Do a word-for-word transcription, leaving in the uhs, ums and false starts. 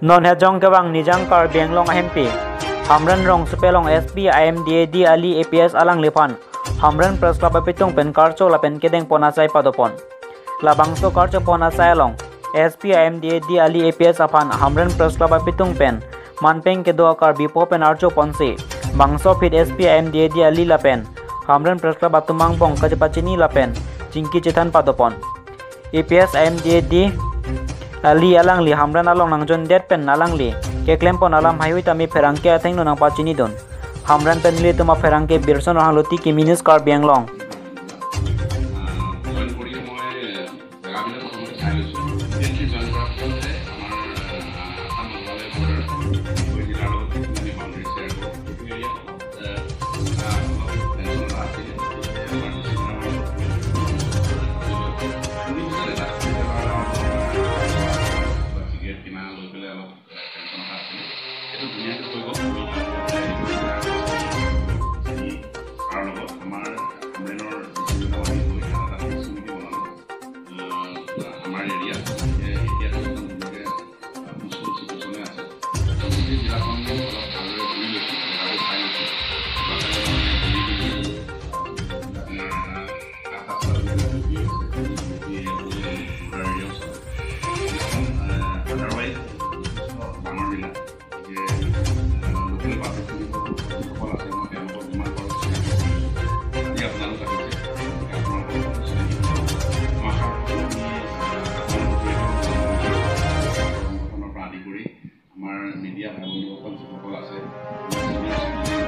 Non hejong kevang Nijang Karbi Anglong ahempi Hamren rongsopi along S P I M D A D ali A P S alangliphan Hamren Press Club apitung pen karcho lapen kedeng pon asai padopon. Labangso karcho pon asai along S P I M D A D ali A P S aphan Hamren Press Club apitung pen manpeng kedo Karbi po pen archo ponsi bangso aphi S P I M D A D ali lapen Hamren Press Club atum angbong kachepachini lapen chingki chethan padopon. A P S I M D A D ali alangli Hamren along nangjoindet pen alangli keklem pon alam haihui tame pherangke athengno nangpachinidun. Hamren pen nelitum apherangke Birson Ronghanglotti kimi News Karbi Anglong. Join কৰি মই জেগাবিলাক প্ৰথমতে চাই লৈছোঁ। Recently join কৰাৰ পিছতে আমাৰ, আহ, আছাম মেঘালয় বৰ্ডাৰ ডিগবৈ জিলাৰ লগত যিখিনি আমি বাউণ্ডেৰী শ্বেয়াৰ কৰোঁ, সেইটো এৰিয়াত, আহ, আহ, অলপ টেনশ্যন এটা আছিলে। আমাৰ ডিচি মেডামৰ লগত চিগাৰেট কিনা লৈ পেলাই অলপ টেনশ্যন এটা আছিলে। সেইটো ধুনীয়াকৈ হৈ গ'ল। আমি তাৰ লগত আমাৰ হামৰেনৰ ডিচি মেডাম আহি গৈ এটা প্ৰেছ মিট বনালোঁ। আহ, আমাৰ এৰিয়াত, এ, এতিয়া একদম ধুনীয়াকৈ, আহ, পিচফুল চিটুৱেশ্যনে আছে। তো গোটেই জিলাখন অলপ ভালদৰে ঘূৰি লৈছোঁ, জেগাবোৰ চাই লৈছোঁ। আপোনাৰ, আহ, কাষত আছে, বৰ্ডাৰ এৰিয়া ওচৰত। আহ, আদাৰৱাইজ যথেষ্ট ডাঙৰ জিলা। গতিকে, আহ, লোকেল পাব্লিক যিসকল আছে, মই তেওঁলোকক যিমান পাৰোঁ চিনাকি কৰিছোঁ। আজি আপোনালোক আহিছে, গতিকে আপোনালোকক চিনাকি কৰিছোঁ। মই আশা কৰোঁ আমি, আহ, আপোনালোকৰ সংগঠনৰ পৰা আদি কৰি আমাৰ মিডিয়া ভাই বন্ধুসকল যিসকল আছে, আমাৰ চিনিয়ৰ চিটিজেন,